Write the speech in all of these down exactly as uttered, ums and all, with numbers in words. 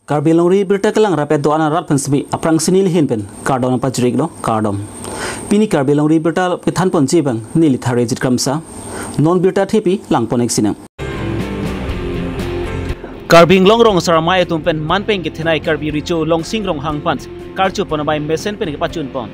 Karbi Longri Birta kelang rapet do-an arat pen semi aphrangsi neli ahin pen kardom pajir-iklo, kardom. Pini Karbi Longri Birta kethan ponji abang neli Tharejit Kramsa. Non birta thepi lang pon-ik sinang. Karbi Anglong Rong Asar Amei atum pen manpeng kethenei Karbi Recho Longsing Ronghang aphan karcho pon amei mesen pen kepachun pon.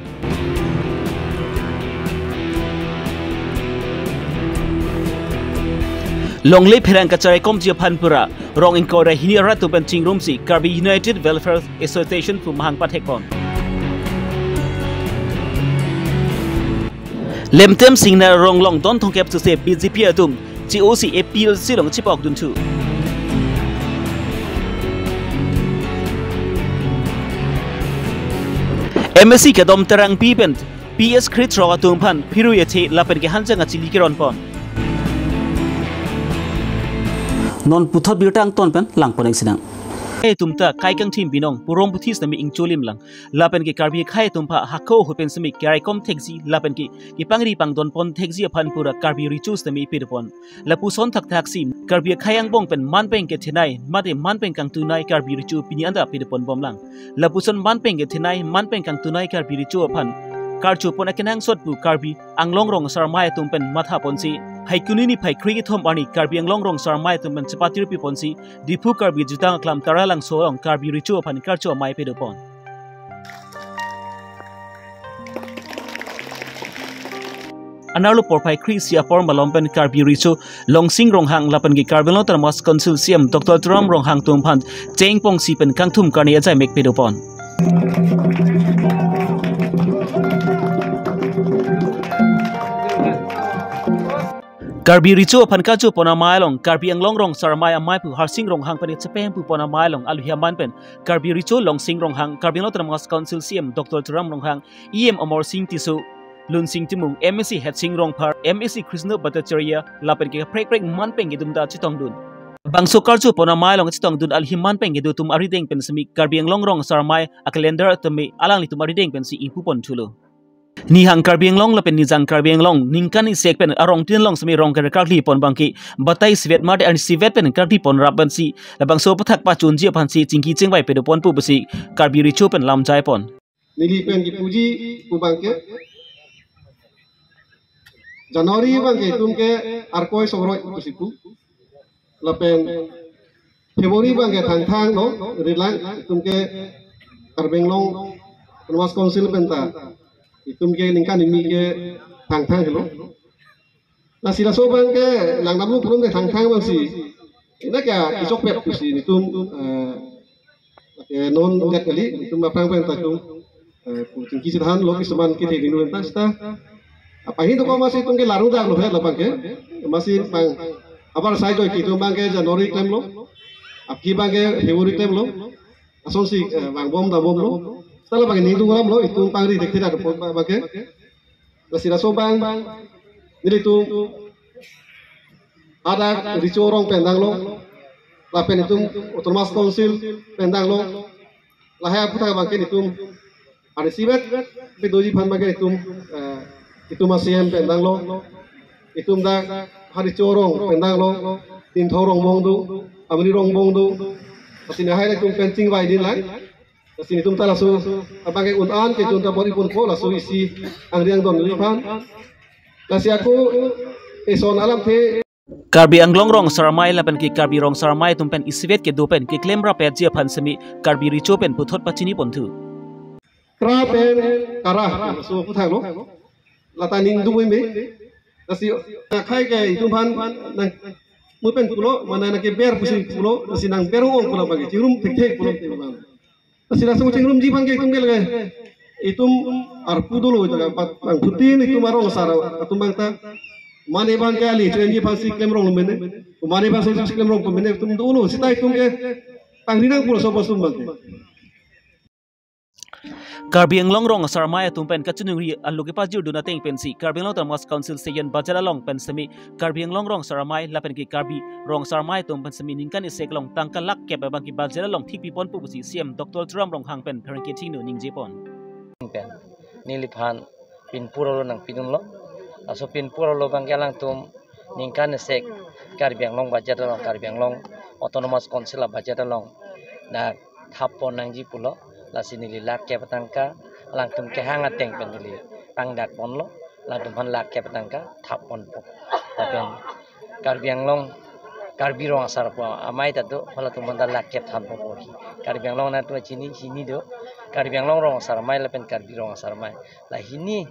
Longle pherang kacharaikomji aphan pura rong ingkoi ra hini arat atum pen chingrumsi Karbi United Welfare Association pu mahang pathek pon. Lemtem singnar rong long don thomkep suse B J P atum chi-osi A P H L C along chepokdun thu. M A C kedom Terangpi pen P S Khristro atum aphan phirui athe lapen ke hanjang achili keron pon. Non puthot birta angton pen lang pon-ik sinang. Atum ta kai kangthim binong, purong puthi sitame ingcholim lang. Lapen ke Karbi akhei atum aphan hako ahut pen semi keraikom thekji lapen ke kepangri pangdon pon thekji aphan pura Karbi Recho sitame pir pon. Lapuson thakthaksi Karbi akhei angbong pen manpeng kethenei mate manpeng kangtunei Karbi Recho pini anta pir pon bom lang. Lapuson manpeng kethenei manpeng kangtunei Karbi Recho aphan karcho pon akenangsot pu Karbi Anglong Rong Asar Amei atum pen matha ponsi, Phaikuni niphai kre-kethom arni Karbi Anglong Rong Asar Amei atum pen chepatirpi ponsi Diphu Karbi Jutang Aklam Taralangso along Karbi Recho aphan karcho amei pado pon. Anerlo porphai kre-isi apor malom pen Karbi Recho Longsing Ronghang lapen ke Karbi Anglong Autonomous Council C E M Doctor Tuliram Ronghang atum aphan cheng pongsi pen kangthum karne ajai mek pado pon. Karbi Recho aphan karcho pon amei along Karbi Anglong Rong Asar Amei ameipu Harsing Ronghang pen chepeng pu pon amei along aluhi aman pen Karbi Recho Longsing Ronghang, Karbi Anglong Autonomous Council C E M Doctor Tuliram Ronghang, E M Amarsing Tisso, Lunsing Timung, M A C Headsing Rongphar, M A C Krishna Bhattacharya lapen ke kaprek kaprek manpeng kedum ta chetongdun. Bangso karcho pon amei along chetongdun aluhi manpeng kedo atum arideng pen semi Karbi Anglong Rong Asar Amei a-calendar tame alanglitum arideng pensi ingpu pon thulo. Nihang Karbi Anglong lapen nijang Karbi Anglong ningkan isek pen arong tin along semi rong kere karkli pon abangke batai isivet mate arni isivet pen karkli pon rap pensi labangso aputhak pachunji aphansi chingki chingvai pado pon pu pusi Karbi Recho pen lamjai pon. Neli pen kipuji pu abangke January abangke itum ke Arkoi Songroi pusi pu. Lapen February abangke Thangthang lo, rilang itum ke Karbi Anglong Autonomous Council pen ta itum ke ningkan kimi ke Thangthang lo. Lasi laso abangke langdamlo pulote Thangthang abangsi ina kya kechokpet pusi nelitum, eh, ke non gat kali, nelitum aphrang pen ta itum, eh, pu chingki chethanlo, kisuman kethe dinglo pen ta seta. Apa hin to ko masi itum ke larudaklo he labangke. Masi abang abar sai joi ke itum abangke January klemlo. Aphi abangke February klemlo. Asonsi, eh, vangbom dambomlo. Seta labangke ningdung ramlo, itum pangri thekthedak abangke. Lasi laso abang nelitum hadak Recho arong pen danglo, lapen itum Autonomous Council pen danglo, lahai aputhak abangke itum arni isivet pedoji aphan abangke itum, eh, itum a-C E M pen danglo, itum dak ha Recho arong pen danglo, Timthong Rongbong do, Amri Rongbong do, lasi lahai itum pen chingvai dun lang. Lasi nelitum ta laso abangke un-an ke itum ta bor-i ponpo, laso isi angri angdon neli aphan. Lasi ako eson alamthe. Karbi Anglong Rong Asar Amei lapen ke Karbi Rong Asar Amei atum pen isivet kedo pen keklem rapetji aphan semi Karbi Recho pen puthot pachini pon thu. Kra pen kara laso aputhak lo. Lata ningdung me. Lasi akhei ke itum aphan nang mu pen pulo, mane nangkeber pusi pulo, lasi nangber ong pulo abangke, chingrum thekthek pulo itum aphan. Lasi laso chingrumji abangke itum ke lage, itum arpu dolo itum ke, pat nangphutin itum arong asar atum abang ta. Mane abangke ali chenji aphansi klemrong mene, mane abangsi klemrong mene itum dolo, seta itum ke pangri nang pulo sobo sum abangke. Karbi Anglong Rong Asar Amei atum pen kachiningri alo kepajirdun ateng pensi Karbi Anglong Autonomous Council Station Bazar along pen semi Karbi Anglong Rong Asar Amei lapen ke Karbi Rong Asar Amei atum pen semi ningkan isek along tangka lakh kep abangke bazar along thikpi ponpo pusi C E M Doctor Tuliram Ronghang pen pherangke thingno ningje pon. Pen neliphan pinpur arlo nangpidunlo. Laso pinpur arlo abangke alangtum ningkan isek Karbi Anglong Bazar along, Karbi Anglong Autonomous Council a-Bazar along dak thap pon nangji pulo, lasi neli lakh kep atangka alangtum kehang ateng pen neli pangdak ponlo, alangtum aphan lakh kep atangka thap ponpo. Lapen Karbi Anglong, Karbi Rong Asar pu amei ta do, halatum aphan ta lakh kep than ponpo hi. Karbi Anglong nangtum chini hini do, Karbi Anglong Rong Asar Amei lapen Karbi Rong Asar Amei. La hini,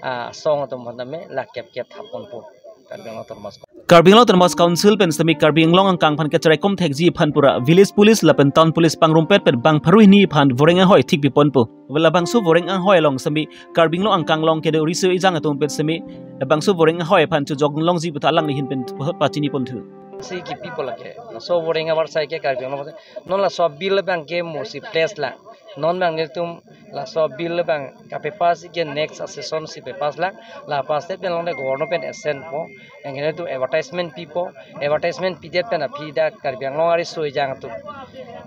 ah, asong atum aphan tame lakh kep kep thap ponpo. Karbi Anglong Autonomous Council. Karbi Anglong Autonomous Council pen sitame Karbi Anglong angkang aphan kacheraikom thekji aphan pura village police lapen town police pangrumpet pen bang pharo hini aphan voreng ahoi thik pi ponpo. Labangso voreng ahoi along sitame Karbi Anglong angkang along kedo riso ejang atum pen sitame labangso voreng ahoi aphan chojok longji puta alangli ahin pen pachini ponthu. Si kipi pu lake. Laso voreng avarsai ke Karbi Anglong. Non laso bill abang ke mo si place la. Non abang nelitum laso bill abang kapepass ke next session si pepass la. La pass det pen along de governor pen assent po. Anke nelitum advertisement pipo. Advertisement pidet pen aphi dak Karbi Anglong ariso ejang atum,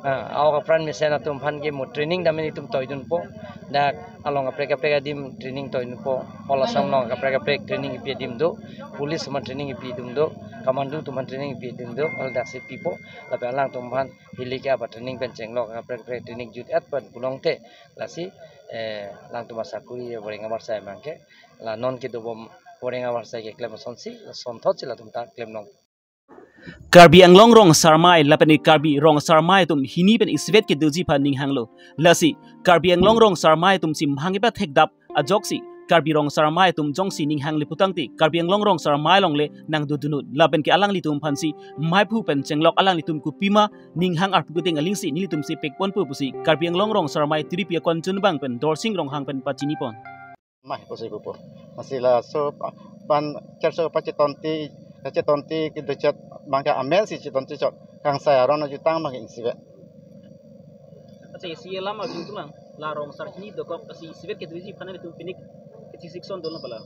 ah, awak apran mesen atum aphan ke mo training dam nelitum toidunpo. Dak along kaprek kaprek adim training toidunpo. All Assam along kaprek kaprek training kipi adim do. Police ma training kipi adim do. Commando atum aphan training kipi adim do. All dak si pipo. Lapen alangtum aphan hili ke apa training pen chenglok kaprek kaprek training jut et pen pulongte. Lasi, eh, alangtum asakuri voreng avarsai abang ke. La non kedobom voreng avarsai keklem asonsi, la sonthot si latum ta klem long. Karbi Anglong Rong Asar Amei lapen Karbi Rong Asar Amei atum hini pen isivet kedoji aphan ning hanglo. Lasi Karbi Anglong Rong Asar Amei atum si mahang ipa thekdap ajoksi Karbi Rong Asar Amei atum jongsi ning hangli putangte Karbi Anglong Rong Asar Amei along le nangdodunnon. Lapen ke alanglitum aphan si meiphu pen chenglok alanglitum kopima ning hang arpu kedeng alingsi nelitum si pek ponpo pusi Karbi Anglong Rong Asar Amei tiripi akon chunbang pen Dorsing Ronghang pen pachini pon. Mei pusi pupo. Masi laso pa-, pan cherso pachetonti, chetonti kedochet abang ke amel si chetonti chot. Kangsai aron ajutang abang ke ingsivet. Acha, isi alam arjung tulang. La Rong Asar hini dokok, asi isivet kedoji aphan nelitum pini kechisik son dolo pala.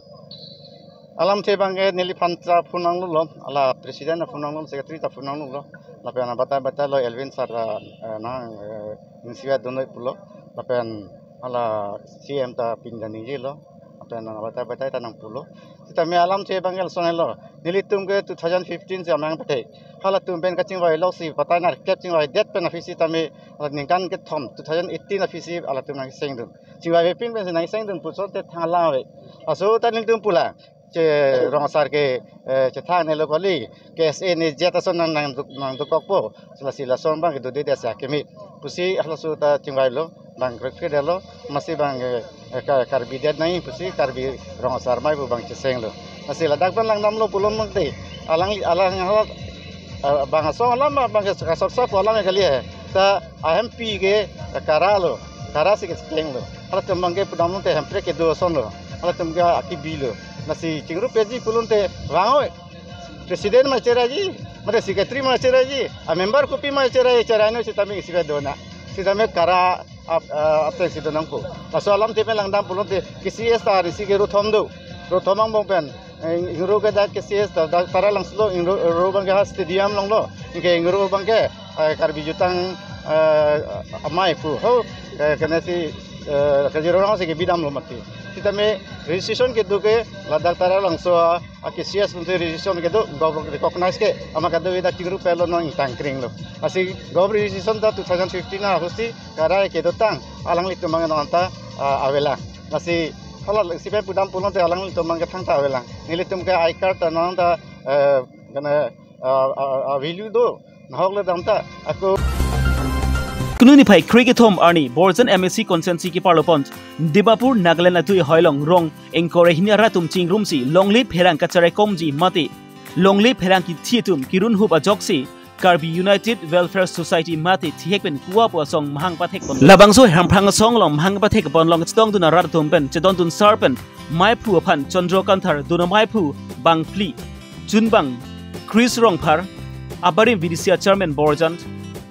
Alamthe abang ke neliphan ta phone nanglo, ala president ta phone nanglo, secretary ta phone nanglo. Lapen batai batai lo Elwin sir ta, eh, nang, eh, ingsivet dunnoi pulo. Lapen ala C M ta pindang ningjelo. Lapen nang batai batai ta nangpulo. Sitame alamthe abang ke lason helo. Nelitum ke two thousand fifteen si amang pathek. Halatum pen kachingvai lok si batai nerkep chingvaidet pen aphi sitame ningkan kethom two thousand eighteen aphi si halatum nangchengdun. Chingvai vepin pen si nangchengdun puson te thang alam ave. Laso ta nelitum pulo. Che Rong Asar ke, eh, chethang nelo kali. K S A ne jet ason nang, nangduk, nangdukokpo. Sila sila son abang kedo de desa kemi. Pusi halaso ta chingvailo, bang krekre detlo, masi bang, eh, eh, ka-, Karbi det nai, pusi Karbi Rong Asar Amei pu bang chesenglo. Masi ladak abang langdamlo pulon mangte. Alang, alang hala, eh, bang asong alam, bang ke kasok sok alam kali he. Ta ahempi ke kara lo, kara si kesenglo. Halatum abang ke pudamlo te hemprek kedo asonlo. Halatum ke akibilo. Masi chingrup peji pulon te vangoi. President ma cheraiji, mate secretary ma cheraiji, a member kopi ma cherai, cherai no sitame isivet dona. Sitame kara ap, ah, apeng si donangpo. Laso alamthe pen langdam pulon te K C S ta risi ke rothom do. Rothom angbong pen. Eh, ingro ke dak K C S ta, dak Taralangso lo, ingro, ro abang ke ha stadium along lo. Ingke ingro abang ke, eh, Karbi Jutang, eh, Amei pu. Ho, eh, kena si, eh, Kazirorang si kebidamlo mati. Sitame registration kedo ke ladak Taralangso a K C S pu registration kedo government recognize ke amat kedo ida chingrup pelo non ingtang kringlo. Lasi government registration ta two thousand fifteen ahut si kara kedotang alanglitum abang nonta, ah, avelang. Lasi hala sipen pudam pulon te alanglitum abang ke thangta avelang. Nelitum ke I card ta nonta, eh, kena, ah, ah, ah, value do. Nahok le damta ako. Kunu niphai kre kethom arni Borjan M A C constituency keparlo pon Dimapur, Nagaland atui hoilong rong ingkoi ra hini arat atum chingrumsi longle pherang kacheraikomji mate longle pherang kithi atum kirun hup ajoksi Karbi United Welfare Society mate thihek pen kuwa pu asong mahang pathek pon. Labangso Hemphrang asong along mahang pathek pon along chetongdun arat atum pen chedondun sar pen meiphu aphan Chandra Kanthar, dona meiphu bang phli, chunbang Chris Rongphar, abarim V D C a chairman Borjan,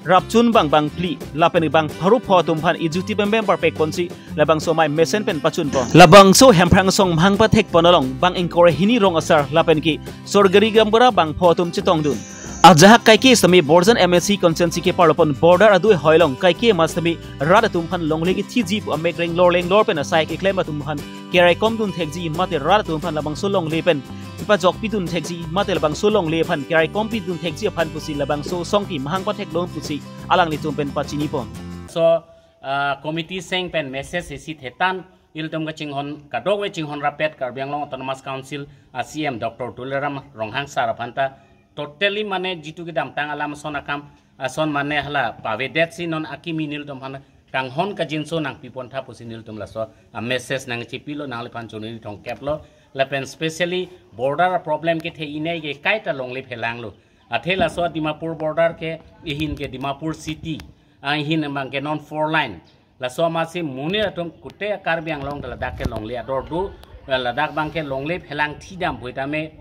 rapchunbang bang phli, lapen bang pharo pho atum aphan ijuti bembem parpek ponsi labangso amei mesen pen pachun pon. Labangso Hemphrang asong mahang pathek pon along bang ingkoi ra hini rong asar lapen ke sorgari gaonbura bang pho atum chetongdun. Ajahak kaike sitame Borjan M A C constituency keparlo pon border adui hoilong kaike ma sitame rat atum aphan longle kithiji pu amek renglor lenglor pen asai keklem atum aphan keraikomdun thekji mate rat atum aphan labangso longle pen kepajokpidun thekji mate labangso longle aphan keraikom pidun thekji aphan pusi labangso asong ke mahang pathek long pusi alanglitum pen pachini pon. So, ah, committee seng pen message isi thetan, ilitum kachinghon, kadokave chinghon rapet Karbi Anglong Autonomous Council a C M Doctor Tuliram Ronghang sir aphan ta totally mane jitu kedamtang alam ason akam ason mane hala pavedet si non akimi nelitum aphan kanghon kajinso nangpipon tha pusi nelitum laso a message nangchipilo, nangliphan chonini thongkeplo. Lapen specially border problem kethe inei ke kaita longle phelanglo. Athe laso Dimapur border ke ihin ke Dimapur city, ahin abang ke non four lane. Laso amatsi monit atum kute Karbi Anglong ladak ke longle ador do, ladak abang ke longle phelang thidam puitame,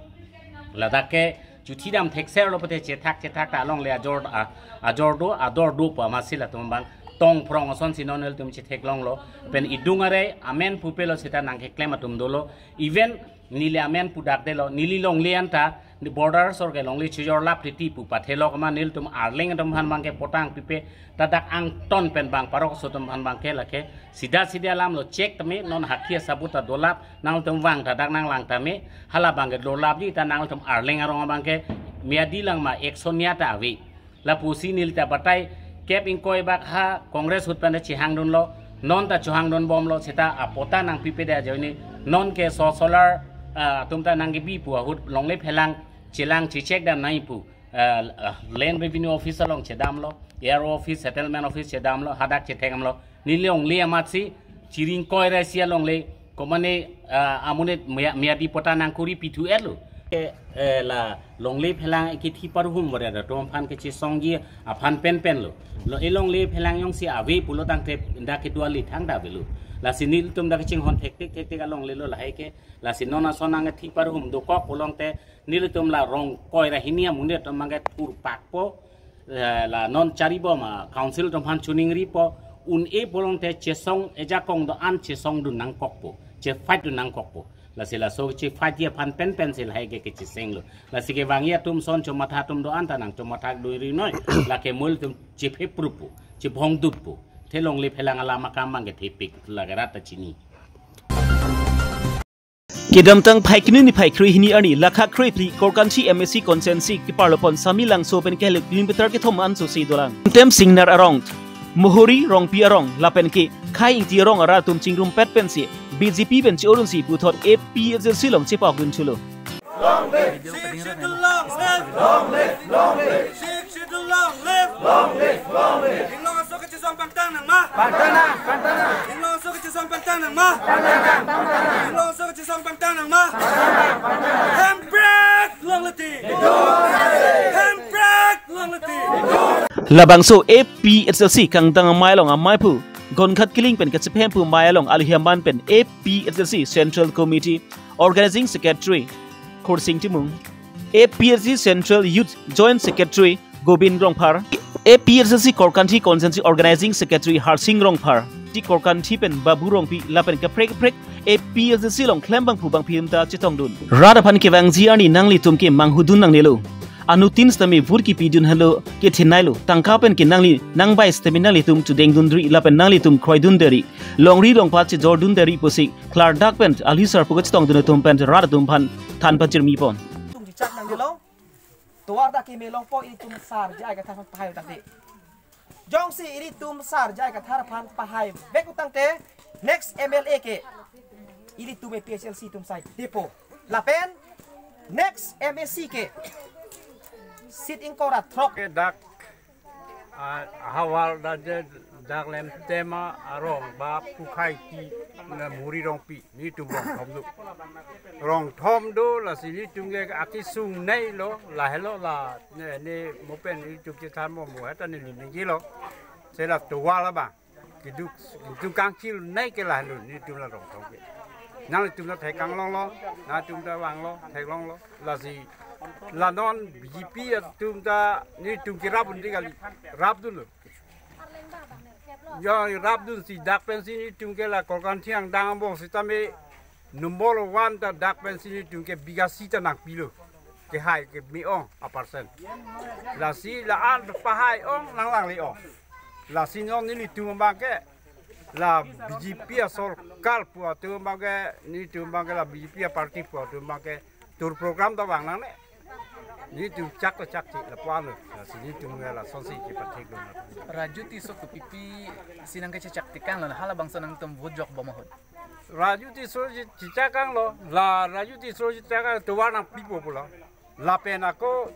ladak ke chuthidam thekser lo pute chethak chethak ta longle ajor, a-, ajor do, ador do pu amatsi latum abang tong phrong ason si non ilitum chetheklonglo. Pen idung are amen pupelo seta nangkeklem atum dolo. Even neli amen pudakdelo, neli longle anta, ni border asor ke longle chojorlap titi pu pathelok ma nelitum Arleng atum aphan abang ke potang pipe, ta dak angton pen bang parok aso atum aphan abang ke lake sida sida alam lo chek tame, non hakhi asabut ta dolap, nangtum vang ta dak nanglang tame, hala abang ke dolap di ta nangtum Arleng arong abang ke miadi lang ma action niya ta ave. Lapusi neli ta batai kep ingkoi bak ha Congress ahut pen ta chihangdunlo, non ta chihangdun bomlo, seta apota nangpipedet ajoine, non ke so solar, ah, atum ta nangkebi pu ahut longle phelang chelang chechek dam nai pu, ah, ah, Land Revenue Office along chedamlo, A R O Office, Settlement Office chedamlo, hadak chethekamlo. Neli longle amatsi chiring koi ra sia longle, komane, ah, amonit mia-, miadi pota nangkuri pithu etlo. Ke, eh, la longle phelang ekithi parhum vare da atum aphan kechesongji aphan penpen lo. Lo e longle phelang jongsi ave pulo tangte dak kedo ali thangta avelo. Lasi nelitum dak kachinghon thektik thektik alongle lo lahai ke. Lasi non ason nangkethi parhum dokok pulote nelitum la rong koi ra hini amonit atum abang ke thurpakpo. Eh, la non charibom a council atum aphan choningripo, un-e pulote chesong ejakong do-an chesongdun nangkokpo, chefight dun nangkokpo. Lasi laso chefight ji aphan penpen si lahai ke kechesenglo. Lasi kevangji atum ason chomatha atum do-an ta nangchomatha dunri noi. Lake mul atum chephe prupo, chebhong dutpo. The longle phelang alam akam abang ke thepik lake rat ta chini. Kedamtang phaikni ni phaikri hini arni lakha krephli Korkanthi M A C constituency keparlopon Sami Langso pen kehelo kilometer kethom anso si dolang. Tem Singnar arong, Mohori Rongpi arong, lapen ke Khai Ingti arong arat atum chingrumpet pensi B J P pen che-orunsi puthot A P H L C along chepakdun thulo. Long live! Sixth Schedule long live! Long live! Long live! Sixth Schedule long live! Long live! Long live! Inglong aso kachesong pangtang nangma! Pangtang nang! Pangtang nang! Inglong aso kachesong pangtang nangma! Pangtang nang! Pangtang nang! Inglong aso kachesong pangtang nangma! Pangtang nang! Pangtang nang! Hemprek longle ti! Hemprek longle ti! Labangso A P H L C kangtang amei along amei aphu Gonkhat Killing pen kachepahemphu amei along aluhi aman pen A P H L C Central Committee Organizing Secretary Khorsing Timung, A P H L C Central Youth Joint Secretary Gobind Rongphar, A P H L C Korkanthi Constituency Organizing Secretary Harsing Rongphar, T Korkanthi pen Babu Rongpi lapen kaprek kaprek A P H L C along klembangphu bangphli atum ta chetongdun. Rat aphan kevangji arni nanglitum ke manghudun nangnelo. Anuttin sitame vote kepidun henlo kethenei lo. Tangka pen ke nangli nangbai sitame nanglitum chudengdunderi lapen nanglitum kroidunderi. Longri longpat chejordunderi pusi klardak pen aluhi sarpo kachetongdun atum pen rat atum aphan than pachirmipon. Tung chechak nangnelo. Tovar dak kemelongpo ilitum sar J I Kathar aphan pahai tangte. Jongsi ilitum sar J I Kathar aphan pahai vek tangte next M L A ke ilitum A P H L C atum sai depo. Lapen next M A C ke seat ingkoi ra throk. Ke dak, ah, havar dak je dak Lemtema arong ba Pu Khai Ingti na Mohori Rongpi. Netum rong thom do. Rong thom do, lasi netum ke akesung nei lo, lahelo la, ne, ne, mo pen netum chethan mo mo, heta ne, ne, ne, lo. Sela tovar abang. Keduk, keduk kangchil nei ke lahelo, netum la rong thom ke. Nanglitum ta thek kanglonglo, nangtum ta vanglo, theklonglo. Lasi, la non B J P atum ta, netum kerapdun di kali, rapdunlo. Ya, rapdunsi dak pensi netum ke la Korkanthi angdeng angbong sitame number one ta dak pensi netum ke biga sita nangpilo. Kehai ke me-ong a percent. Lasi la-an pahai ong nanglangle ong. Lasi non netum abang ke la B J P asorkar pu atum abang ke netum abang ke la B J P aparty pu atum abang ke tour program ta vang nangne. Netum chak ta chak ti lapu-an lo. Lasi netum nge lasonsi chepathek lo. Raju Tisso kopipi si nangkachechak tekang lo, halabangso nangtum vote jok bom ahut? Raju Tisso che-, chechak ang lo, la Raju Tisso chechak ang tovar nangpipo pulo. Lapen ako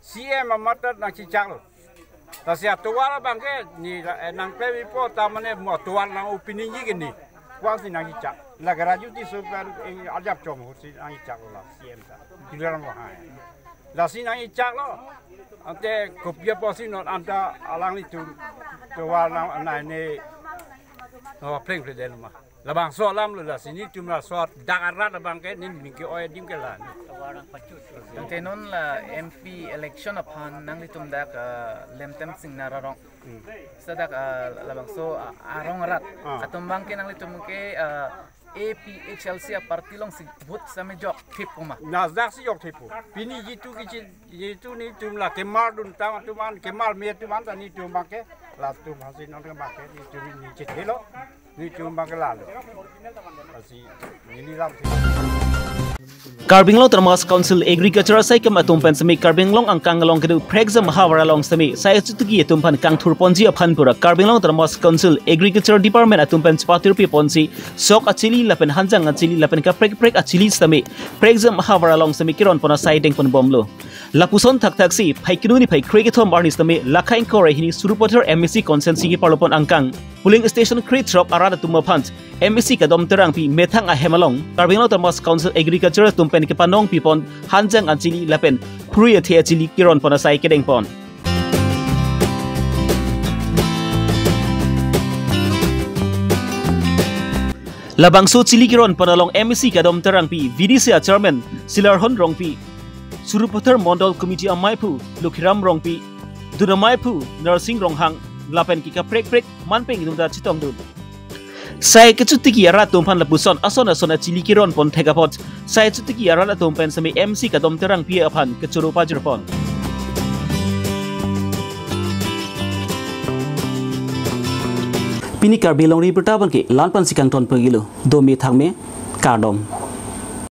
C M amat ta nangchechak lo. Lasi atovar abangke ni la, eh, nangklevipo ta mane mo tovar nang opini ji ke ni. Ko-ansi nangchechak. La ke Raju Tisso pen, eh, ajap chom ahutsi nangchechak lo la C M ta. Tuliram Ronghang. Lasi nangchechak lo. Ante kopi apotsi non anta alanglitum tovar nang anai ne. Oh, pleng pleng delo ma. Labangso alam lo, lasi netum laso dak arat abangke nin mingke oi adim ke la. Tangte non la M P election aphan nanglitum dak, ah, Lemtem Singnar arong. Hmm. Seta dak, ah, labangso, ah, arong arat. Ah. Atum abangke nanglitum ke, ah, A P H L C a party alongsi vote same jok thip kuma? Na dak si jok thippo. Pini jitu kichi, jitu netum la kemar dun tang atum an, kemar me atum an ta netum abangke, latum hasi non ke abangke netum ni chethelo. Netum abangke lalo. Lasi neli lam. Karbi Anglong Autonomous Council Agriculture asaikem atum pen seme Karbi Anglong angkang along kedo Prekjam ahavar along seme sai kechotiki atum aphan kangthur ponji aphan pura Karbi Anglong Autonomous Council Agriculture Department atum pen chepatirpi ponsi sok achili lapen hanjang achili lapen kaprek kaprek achili seme Prekjam ahavar along seme keron pon asai dengpon bomlo. Lapuson thakthaksi phai kinu ni phai krekethom arni seme lakha ingkoi ra hini Sarupathar M A C constituency keparlo pon angkang polling station krethrok arat atum aphan M A C Kadom Terangpi methang ahem along Karbi Anglong Autonomous Council Agriculture atum pen kepanong pipon hanjang achili lapen phurui athe achili keron pon asai kedeng pon. Labangso chili keron pon along M A C Kadom Terangpi, V D C a Chairman Silarhon Rongpi, Sarupathar Mondol Committee amaiphu Lokhiram Rongpi, dun amaiphu Narsing Ronghang, lapen ke kaprek prek manpeng atum ta chetongdun. Sai kechotiki arat atum aphan lapuson ason ason achili keron pon thek apot sai kechotiki arat atum pen seme M A C Kadom Terangpi aphan kechoro pajir pon. Pini Karbi Longri Abirta abangke la-an pensi kangton pagilo, dome thakme, kardom.